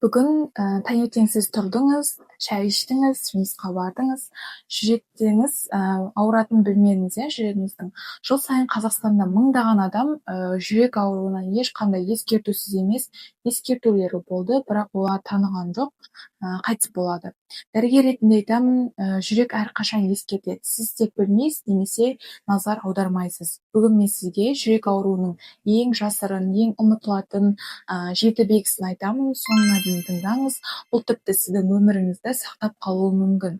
Бүгін таңертең сіз тұрдыңыз, шай іштіңіз, жұмысқа бардыңыз, жүректеңіз ауыратынын білмедіңіз, иә, жүрегіңіздің. Жыл сайын Қазақстанда мыңдаған адам жүрек ауруынан ешқандай ескертусіз емес, ескертулері болды, бірақ олар таныған жоқ, қайтыс болады. Дәрігер ретінде айтамын, жүрек әрқашан ескертеді. Сіз тек білмейсіз немесе назар аудармайсыз. Бүгін мен сізге жүрек ауруының ең жасырын, ең ұмытылатын жеті белгісін айтамын. Соңына дейін тыңдаңыз. Бұл тіпті сіздің өміріңізді сақтап қалуы мүмкін.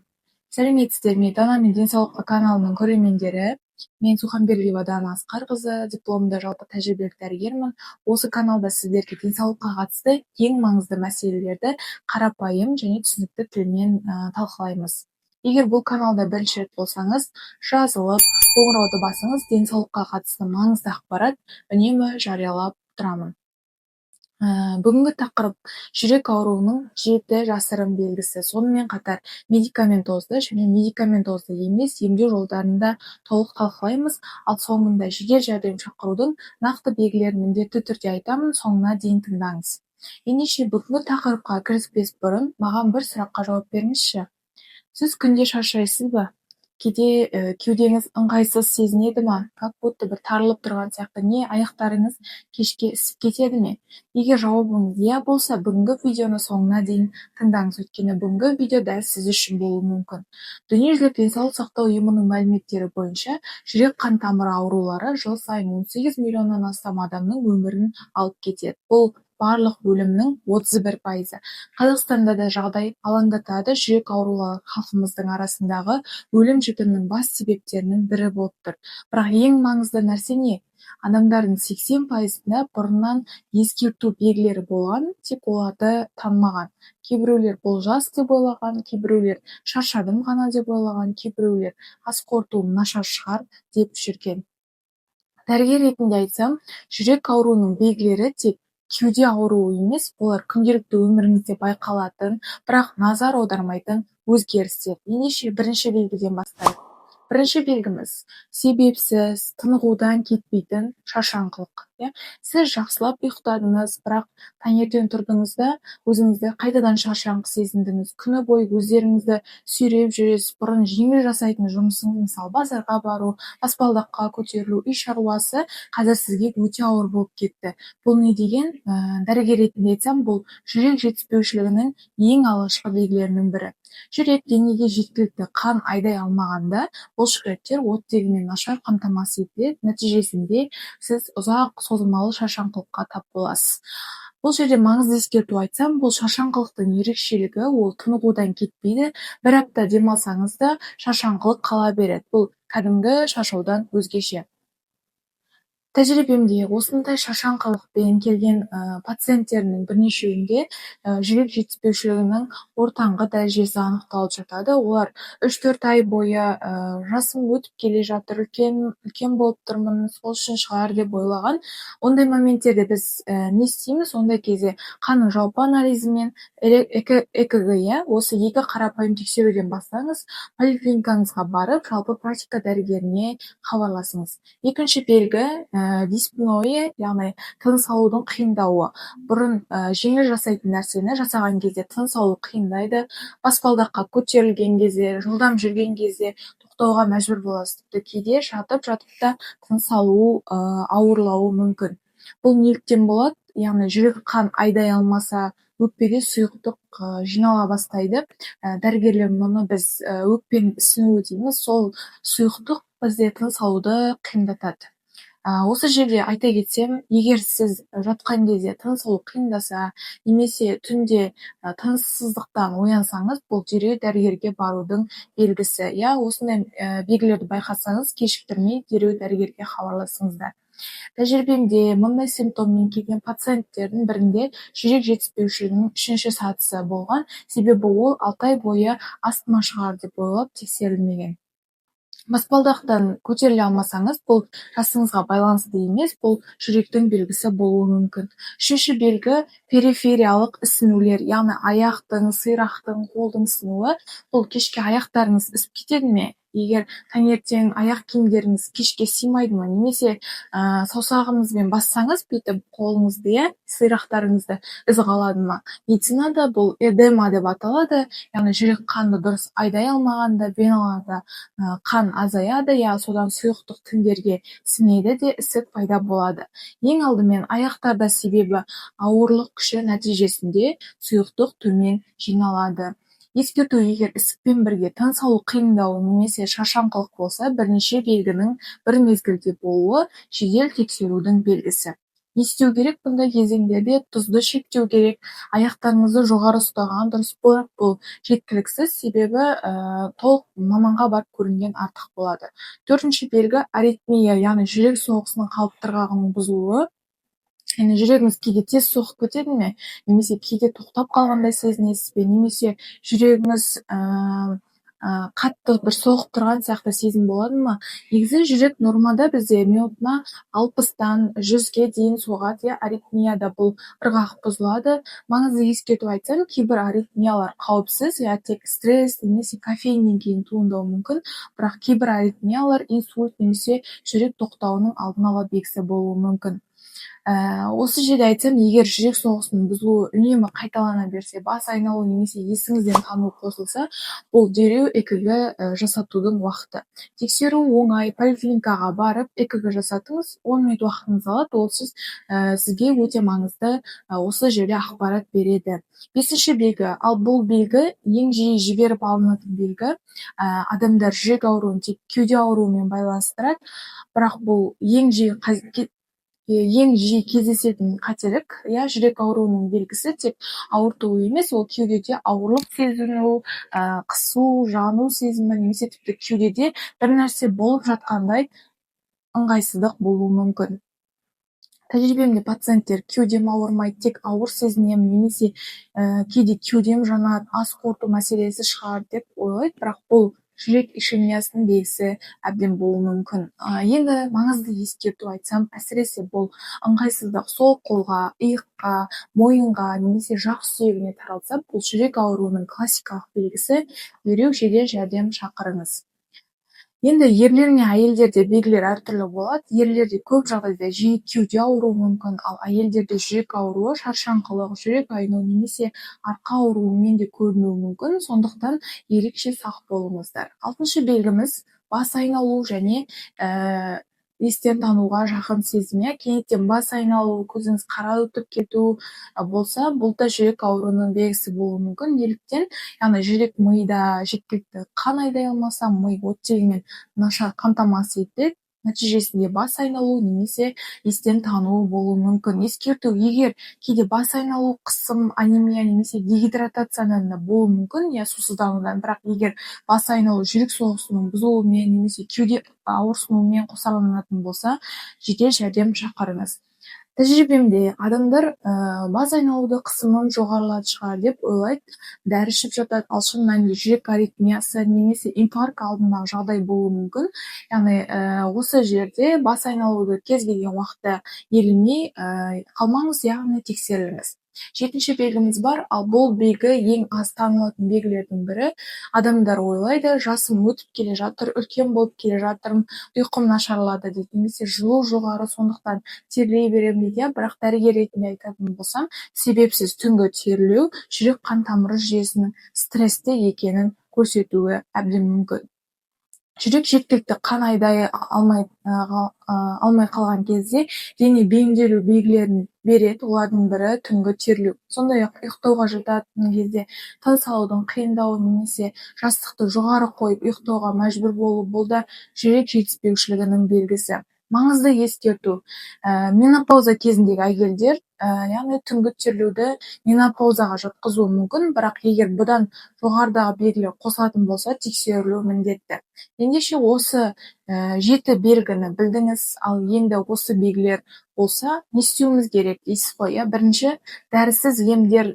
Сәлеметсіздер ме, «Дана мен денсаулық» каналының көрермендері! Мен Суханбердиева Дана Асқарқызы, дипломды жалпы тәжірибелік дәрігермін. Осы каналда сіздерге денсаулыққа қатысты ең маңызды мәселелерді қарапайым және түсінікті тілмен талқылаймыз. Егер бұл каналда бірінші рет болсаңыз, жазылып, қоңырауды басыңыз. Денсаулыққа қатысты маңызды ақпарат үнемі жариялап тұрамын. Бүгінгі тақырып: жүрек ауруының жеті жасырын белгісі. Сонымен қатар медикаментозды және медикаментозды емес емдеу жолдарын да толық талқылаймыз. Ал соңында жедел жәрдем шақырудың нақты белгілерін міндетті түрде айтамын. Соңына дейін тыңдаңыз. Ендеше, бүгінгі тақырыпқа кіріспес бұрын маған бір сұраққа жауап беріңізші. Сіз күнде шаршайсыз ба? Кейде кеудеңіз ыңғайсыз сезінеді ма, как будто бір тарылып тұрған сияқты, не аяқтарыңыз кешке ісіп кетеді ме? Егер жауабыңыз иә болса, бүгінгі видеоны соңына дейін тыңдаңыз, өйткені бүгінгі видео дәл сіз үшін болуы мүмкін. Дүниежүзілік денсаулық сақтау ұйымының мәліметтері бойынша, жүрек қан тамыры аурулары жыл сайын 18 миллионнан астам адамның өмірін алып кетеді. Бұл барлық өлімнің 31%. Қазақстанда да жағдай алаңдатады. Жүрек аурулары халқымыздың арасындағы өлім-жітімнің бас себептерінің бірі болып тұр. Бірақ ең маңызды нәрсе не? Адамдардың 80%-ында бұрыннан ескерту белгілері болған, тек оларды танымаған. Кейбіреулер бұл жас деп ойлаған, кейбіреулер шаршадым ғана деп ойлаған, кейбіреулер ас қорытуым нашар шығар деп жүрген. Дәрігер ретінде айтсам, жүрек ауруының белгілері тек кеуде ауруы емес, олар күнделікті өміріңізде байқалатын, бірақ назар аудармайтын өзгерістер. Ендеше, бірінші белгіден бастайық. Бірінші белгіміз: себепсіз, тынығудан кетпейтін шаршаңқылық. Иә, сіз жақсылап ұйықтадыңыз, бірақ таңертең тұрдыңыз да, өзіңізді қайтадан шаршаңқы сезіндіңіз. Күні бойы өздеріңізді сүйреп жүресіз. Бұрын жеңіл жасайтын жұмысыңыз, мысалы, базарға бару, баспалдаққа көтерілу, үй шаруасы, қазір сізге өте ауыр болып кетті. Бұл не деген? Дәрігер ретінде айтсам, бұл жүрек жетіспеушілігінің ең алғашқы белгілерінің бірі. Жүрек денеге жеткілікті қан айдай алмағанда, бұлшықеттер оттегімен нашар қамтамасыз етіледі. Нәтижесінде сіз ұзақ созылмалы шаршаңқылыққа тап боласыз. Бұл жерде маңызды ескерту айтсам, бұл шаршаңқылықтың ерекшелігі: ол тынығудан кетпейді. Бір апта демалсаңыз да, шаршаңқылық қала береді. Бұл кәдімгі шаршаудан өзгеше. Тәжірибемде осындай шаршаңқылықпен келген пациенттердің бірнешеуінде жүрек жетіспеушілігінің ортаңғы дәрежесі анықталып жатады. Олар 3-4 ай бойы жасым өтіп келе жатыр, үлкен үлкен болып тұрмын, сол үшін шығар деп ойлаған. Ондай моменттерде біз не істейміз? Ондай кезде қанның жалпы анализі мен ЭКГ, иә, осы екі қарапайым тексеруден бастаңыз. Поликлиникаңызға барып, жалпы практика дәрігеріне хабарласыңыз. Екінші белгі: диспноэ, яғни тыныс алудың қиындауы. Бұрын жеңіл жасайтын нәрсені жасаған кезде тыныс алу қиындайды. Баспалдаққа көтерілген кезде, жылдам жүрген кезде тоқтауға мәжбүр боласыз. Тіпті кейде жатып жатып та тыныс алу ауырлауы мүмкін. Бұл неліктен болады? Яғни жүрек қан айдай алмаса, өкпеде сұйықтық жинала бастайды. Дәрігерлер мұны біз өкпенің ісінуі дейміз. Сол сұйықтық бізде тыныс алуды қиындатады. Осы жерде айта кетсем, егер сіз жатқан кезде тыныс алу қиындаса немесе түнде тыныссыздықтан оянсаңыз, бұл дереу дәрігерге барудың белгісі. Иә, осындай белгілерді байқасаңыз, кешіктірмей дереу дәрігерге хабарласыңыздар. Тәжірибемде мұндай симптоммен келген пациенттердің бірінде жүрек жетіспеушілігінің үшінші сатысы болған, себебі ол 6 ай бойы астма шығар деп ойлап, тексерілмеген. Баспалдақтан көтеріле алмасаңыз, бұл жасыңызға байланысты емес, бұл жүректің белгісі болуы мүмкін. Үшінші белгі: перифериялық ісінулер, яғни аяқтың, сирақтың, қолдың ісінуі. Бұл кешке аяқтарыңыз ісіп кетеді ме? Егер таңертең аяқ киімдеріңіз кешке сыймайды ма, немесе саусағыңызбен бассаңыз бүйтіп қолыңызды, иә, сирақтарыңызды, із қалады ма? Медицинада бұл эдема деп аталады, яғни жүрек қанды дұрыс айдай алмағанда, веналарда қан азаяды, иә, содан сұйықтық тіндерге сіңеді де, ісік пайда болады. Ең алдымен аяқтарда, себебі ауырлық күші нәтижесінде сұйықтық төмен жиналады. Ескерту: егер ісікпен бірге тыныс алу қиындауы немесе шаршаңқылық болса, бірнеше белгінің бір мезгілде болуы жедел тексерудің белгісі. Не істеу керек бұндай кезеңдерде? Тұзды шектеу керек, аяқтарыңызды жоғары ұстаған дұрыс. Бірақ бұл жеткіліксіз, себебі толық маманға барып көрінген артық болады. Төртінші белгі – аритмия, яғни жүрек соғысының қалыпты ырғағының бұзылуы. Яғни жүрегіңіз кейде тез соғып кетеді ме, немесе кейде тоқтап қалғандай сезінесіз бе, немесе жүрегіңіз қатты бір соғып тұрған сияқты сезім болады ма? Негізі жүрек нормада бізде минутына 60-тан 100-ге дейін соғады, иә. Аритмияда бұл ырғақ бұзылады. Маңызды ескерту айтсам, кейбір аритмиялар қауіпсіз, иә, тек стресс немесе кофеиннен кейін туындауы мүмкін, бірақ кейбір аритмиялар инсульт немесе жүрек тоқтауының алдын ала белгісі болуы мүмкін. Осы жерде айтсам, егер жүрек соғысының бұзылуы үнемі қайталана берсе, бас айналу немесе есіңізден тану қосылса, бұл дереу ЭКГ жасатудың уақыты. Тексеру оңай: поликлиникаға барып, ЭКГ жасатыңыз, 10 минут уақытыңызды алады. Ол сізге өте маңызды осы жерде ақпарат береді. Бесінші белгі. Ал бұл белгі ең жиі жіберіп алынатын белгі. Адамдар жүрек ауруын тек кеуде ауруымен байланыстырады, бірақ бұл ең жиі кездесетін қателік, иә. Жүрек ауруының белгісі тек ауырту емес, ол кеудеде ауырлық сезіну, қысу, жану сезімі немесе тіпті кеудеде бір нәрсе болып жатқандай ыңғайсыздық болуы мүмкін. Тәжірибемде пациенттер «кеудем ауырмайды, тек ауыр сезінемін» немесе «кейде кеудем жанады, ас қорыту мәселесі шығар» деп ойлайды, бірақ бұл жүрек ишемиясының белгісі әбден болуы мүмкін. Енді маңызды ескерту айтсам, әсіресе бұл ыңғайсыздық сол қолға, иыққа, мойынға немесе жақ сүйегіне таралса, бұл жүрек ауруының классикалық белгісі, дереу жедел жәрдем шақырыңыз. Енді ерлер мен әйелдерде белгілер әртүрлі болады. Ерлерде көп жағдайда жиі кеуде ауруы мүмкін, ал әйелдерде жүрек ауруы шаршаңқылық, жүрек айну немесе арқа ауруымен де көрінуі мүмкін, сондықтан ерекше сақ болыңыздар. Алтыншы белгіміз – бас айналу және естен тануға жақын сезім, иә. Кенеттен бас айналу, көзіңіз қарауытып кету болса, бұл да жүрек ауруының белгісі болуы мүмкін. Неліктен? Яғни жүрек мида жеткілікті қан айдай алмаса, ми оттегімен нашар қамтамасыз етіледі, нәтижесінде бас айналу немесе естен тану болуы мүмкін. Ескерту: егер кейде бас айналу қысым, анемия немесе дегидратациядан да болуы мүмкін, иә, сусызданудан, бірақ егер бас айналу жүрек соғысының бұзылуымен немесе кеуде ауырсынуымен қосарланатын болса, жедел жәрдем шақырыңыз. Тәжірибемде адамдар бас айналуды қысымым жоғарылады шығар деп ойлайды, дәрі ішіп жатады, ал шын мәнінде жүрек аритмиясы немесе инфаркт алдындағы жағдай болуы мүмкін. Яғни осы жерде бас айналуды кез келген уақытта елемей қалмаңыз, яғни тексеріліңіз. Жетінші белгіміз бар. Ал бұл белгі ең аз танылатын белгілердің бірі. Адамдар ойлайды: «Жасым өтіп келе жатыр, үлкен болып келе жатырмын, ұйқым нашарлады», – дейді немесе «жылу жоғары, сондықтан терлей беремін», – дейді, иә. Бірақ дәрігер ретінде айтатын болсам, себепсіз түнгі терлеу жүрек қан тамыры жүйесінің стрессте екенін көрсетуі әбден мүмкін. Жүрек жеткілікті қан айдай алмай қалған кезде дене бейімделу белгілерін береді, олардың бірі – түнгі терлеу. Сондай ақ ұйықтауға жататын кезде тыныс алудың қиындауы немесе жастықты жоғары қойып ұйықтауға мәжбүр болу, бұл да жүрек жетіспеушілігінің белгісі. Маңызды ескерту: менопауза кезіндегі әйелдер, яғни түнгі терлеуді менопаузаға жатқызуы мүмкін, бірақ егер бұдан жоғарыдағы белгілер қосылатын болса, тексерілу міндетті. Ендеше, осы жеті белгіні білдіңіз. Ал енді осы белгілер болса, не істеуіміз керек дейсіз ғой, иә? Бірінші, дәрісіз емдеу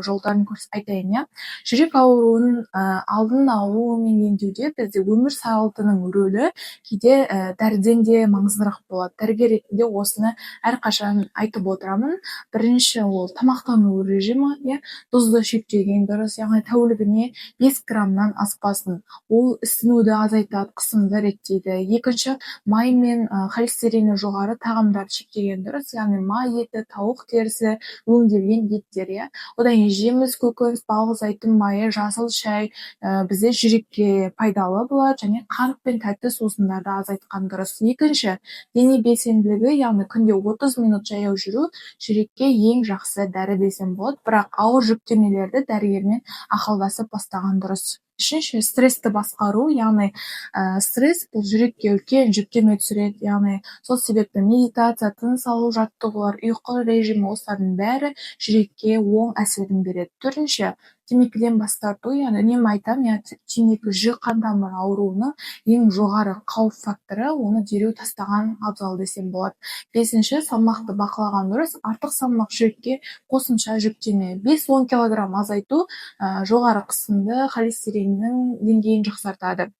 жолдарын айтайын, иә. Жүрек ауруын алдын алу мен емдеуде бізде өмір салтының рөлі кейде дәріден де маңыздырақ болады. Дәрігер ретінде осыны Әрқашан айтып отырамын. Бірінші, ол тамақтану режимі, иә, тұзды шектеген дұрыс, яғни тәулігіне 5 граммнан аспасын. Ол ісінуді азайтады, қысымды реттейді. Екінші, май мен холестерині жоғары тағамдарды шектеген дұрыс, яғни май еті, тауық терісі, өңделген еттер, иә. Одан кейін жеміс, көкөніс, балық, зәйтүн майы, жасыл шай бізде жүрекке пайдалы болады және қант пен тәтті сусындарды азайтқан дұрыс. Екінші, дене белсенділігі, яғни күнде 30 минут жаяу жүру жүрекке ең жақсы дәрі десем болады, бірақ ауыр жүктемелерді дәрігермен ақылдасып бастаған дұрыс. Үшінші, стрессті басқару, яғни стресс бұл жүрекке үлкен жүктеме түсіреді, яғни сол себепті медитация, тыныс алу жаттығулар, ұйқы режимі, осылардың бәрі жүрекке оң әсерін береді. Төртінші, темекіден бас тарту, яғни үнемі айтамын, иә, темекі жүрек қан тамыр ауруының ең жоғары қауіп факторы, оны дереу тастаған абзал десем болады. Бесінші, салмақты бақылаған дұрыс, артық салмақ жүрекке қосымша жүктеме. 5-10 килограмм азайту жоғары қысымды, холестериннің деңгейін жақсартады.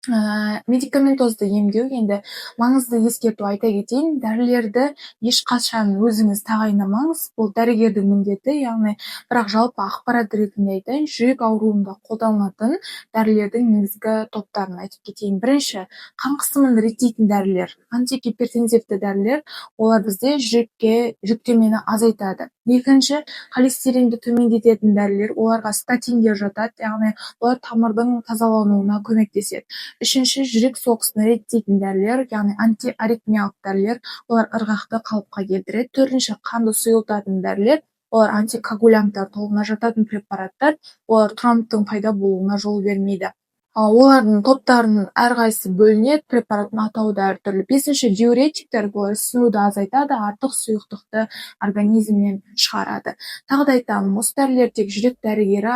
Медикаментозды емдеу. Енді маңызды ескерту айта кетейін: дәрілерді ешқашан өзіңіз тағайындамаңыз, бұл дәрігердің міндеті, яғни бірақ жалпы ақпарат ретінде айтайын, жүрек ауруында қолданылатын дәрілердің негізгі топтарын айтып кетейін. Бірінші, қан қысымын реттейтін дәрілер, антигипертензивті дәрілер, олар бізде жүрекке жүктемені азайтады. Екінші, холестеринді төмендететін дәрілер, оларға статиндер жатады, яғни олар тамырдың тазалануына көмектеседі. Үшінші, жүрек соғысын реттейтін дәрілер, яғни антиаритмиялық дәрілер, олар ырғақты қалыпқа келтіреді. Төртінші, қанды сұйылтатын дәрілер, олар антикоагулянттар тобына жататын препараттар, олар тромбтың пайда болуына жол бермейді. Олардың топтарының әрқайсысы бөлінеді, препараттың атауы да әртүрлі. Бесінші, диуретиктер, олар ісінуді азайтады, артық сұйықтықты организмнен шығарады. Тағы да айтамын, осы дәрілерді тек жүрек дәрігері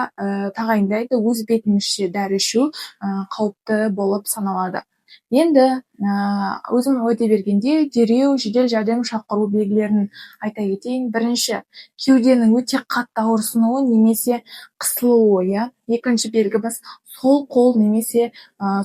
тағайындайды, өз бетіңізше дәрі ішу қауіпті болып саналады. Енді өзім уәде бергендей, дереу жедел жәрдем шақыру белгілерін айта кетейін. Бірінші, кеуденің өте қатты ауырсынуы немесе қысылуы, иә. Екінші белгіміз, сол қол немесе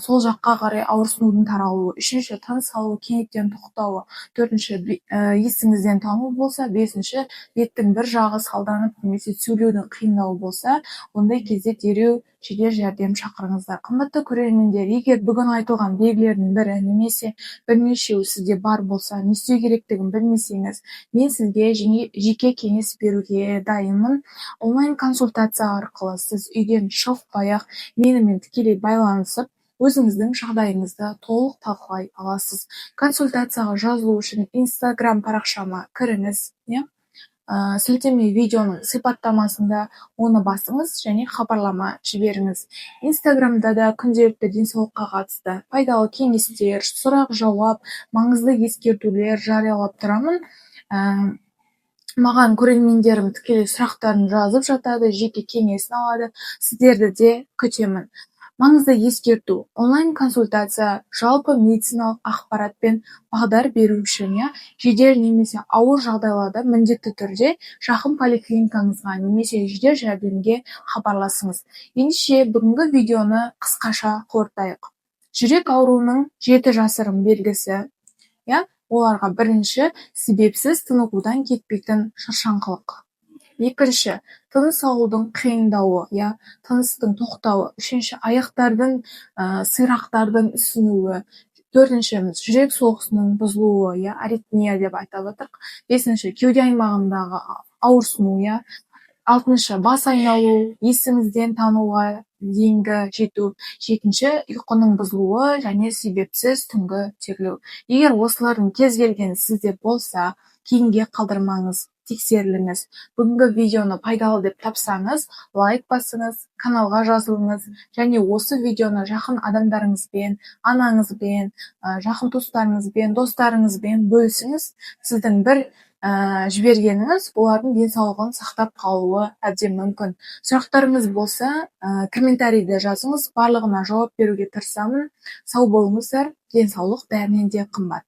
сол жаққа қарай ауырсынудың таралуы. Үшінші, тыныс алу кенеттен тоқтауы. Төртінші, есіңізден тану болса. Бесінші, беттің бір жағы салданып немесе сөйлеудің қиындауы болса, ондай кезде дереу жедел жәрдем шақырыңыздар. Қымбатты көрермендер, егер бүгін айтылған белгілердің бірі немесе бірнешеуі сізде бар болса, не істеу керектігін білмесеңіз, мен сізге жеке кеңес беруге дайынмын. Онлайн консультация арқылы сіз үйден шықпай ақ менімен тікелей байланысып, өзіңіздің жағдайыңызды толық талқылай аласыз. Консультацияға жазылу үшін Инстаграм парақшама кіріңіз, иә, сілтеме видеоның сипаттамасында, оны басыңыз және хабарлама жіберіңіз. Инстаграмда да күнделікті денсаулыққа қатысты пайдалы кеңестер, сұрақ жауап, маңызды ескертулер жариялап тұрамын. Маған көрермендерім тікелей сұрақтарын жазып жатады, жеке кеңесін алады, сіздерді де күтемін. Маңызды ескерту: онлайн консультация жалпы медициналық ақпарат пен бағдар беру үшін, иә, жедел немесе ауыр жағдайларда міндетті түрде жақын поликлиникаңызға немесе жедел жәрдемге хабарласыңыз. Ендеше, бүгінгі видеоны қысқаша қорытайық. Жүрек ауруының жеті жасырын белгісі, иә, оларға: бірінші, себепсіз тынығудан кетпейтін шаршаңқылық. Екінші, тыныс алудың қиындауы, иә, тыныстың тоқтауы. Үшінші, аяқтардың, сирақтардың ісінуі. Төртінші, жүрек соғысының бұзылуы, иә, аритмия деп айтып жатырық. Бесінші, кеуде аймағындағы ауырсыну, иә. Алтыншы, бас айналу, есіңізден тануға дейінгі жету. Жетінші, ұйқының бұзылуы және себепсіз түнгі терлеу. Егер осылардың кез келгені сізде болса, кейінге қалдырмаңыз, тексеріліңіз. Бүгінгі видеоны пайдалы деп тапсаңыз, лайк басыңыз, каналға жазылыңыз және осы видеоны жақын адамдарыңызбен, анаңызбен, жақын туыстарыңызбен, достарыңызбен бөлісіңіз. Сіздің бір жібергеніңіз олардың денсаулығын сақтап қалуы әбден мүмкін. Сұрақтарыңыз болса, комментарийде жазыңыз, барлығына жауап беруге тырысамын. Сау болыңыздар, денсаулық бәрінен де қымбат.